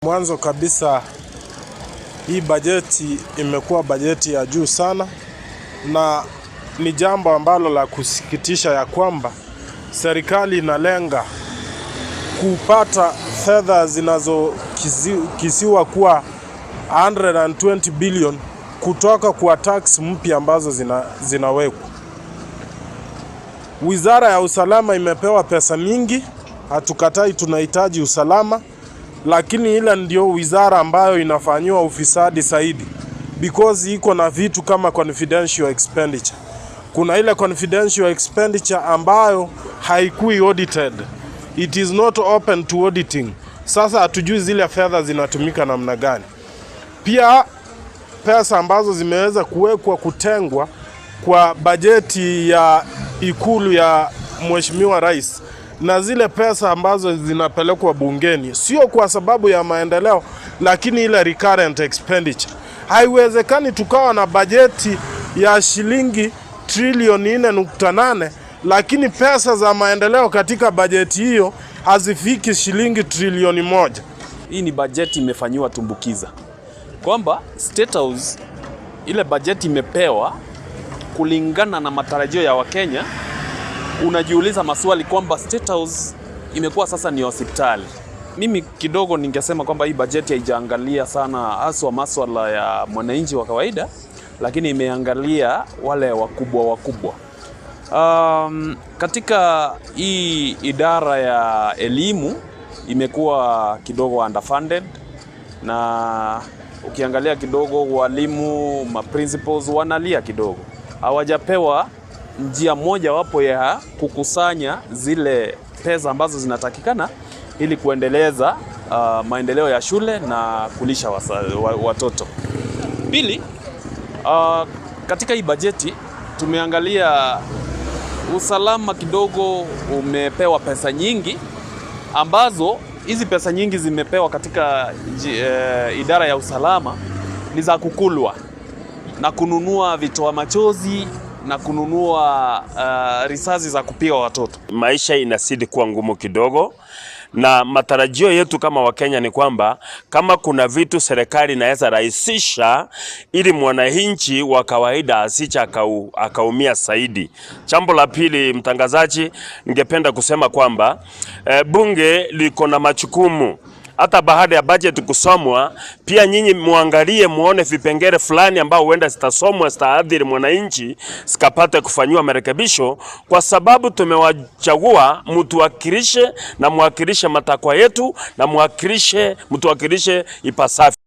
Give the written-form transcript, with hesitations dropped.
Mwanzo kabisa, hii bajeti imekuwa bajeti ya juu sana, na ni jambo ambalo la kusikitisha ya kwamba serikali inalenga kupata fedha zinazokisiwa kuwa 120 billion kutoka kwa tax mpya ambazo zinawekwa. Wizara ya usalama imepewa pesa mingi, hatukatai, tunahitaji usalama, lakini ile ndio wizara ambayo inafanyiwa ufisadi zaidi because iko na vitu kama confidential expenditure. Kuna ile confidential expenditure ambayo haikui audited, it is not open to auditing. Sasa hatujui zile fedha zinatumika namna gani. Pia pesa ambazo zimeweza kuwekwa kutengwa kwa bajeti ya Ikulu ya Mheshimiwa Rais na zile pesa ambazo zinapelekwa bungeni sio kwa sababu ya maendeleo, lakini ile recurrent expenditure. Haiwezekani tukawa na bajeti ya shilingi trilioni 4.8 lakini pesa za maendeleo katika bajeti hiyo hazifiki shilingi trilioni 1. Hii ni bajeti imefanyiwa tumbukiza, kwamba State House ile bajeti imepewa kulingana na matarajio ya Wakenya. Unajiuliza maswali kwamba State House imekuwa sasa ni hospitali. Mimi kidogo ningesema kwamba hii bajeti haijaangalia sana haswa maswala ya mwananchi wa kawaida, lakini imeangalia wale wakubwa wakubwa. Katika hii idara ya elimu imekuwa kidogo underfunded, na ukiangalia kidogo walimu ma principals wanalia kidogo, hawajapewa njia moja wapo ya kukusanya zile pesa ambazo zinatakikana ili kuendeleza maendeleo ya shule na kulisha watoto. Pili, katika hii bajeti tumeangalia usalama kidogo umepewa pesa nyingi ambazo hizi pesa nyingi zimepewa katika idara ya usalama ni za kukulwa na kununua vitoa machozi na kununua risasi za kupiga watoto. Maisha inazidi kuwa ngumu kidogo, na matarajio yetu kama Wakenya ni kwamba kama kuna vitu serikali inaweza rahisisha ili mwananchi wa kawaida asije akaumia zaidi. Jambo la pili, mtangazaji, ningependa kusema kwamba bunge liko na majukumu hata baada ya budget kusomwa, pia nyinyi muangalie muone vipengele fulani ambao huenda zitasomwa zitaathiri mwananchi zikapate kufanyiwa marekebisho, kwa sababu tumewachagua mtuwakilishe na muwakilishe matakwa yetu na muwakilishe mtuwakilishe ipasavyo.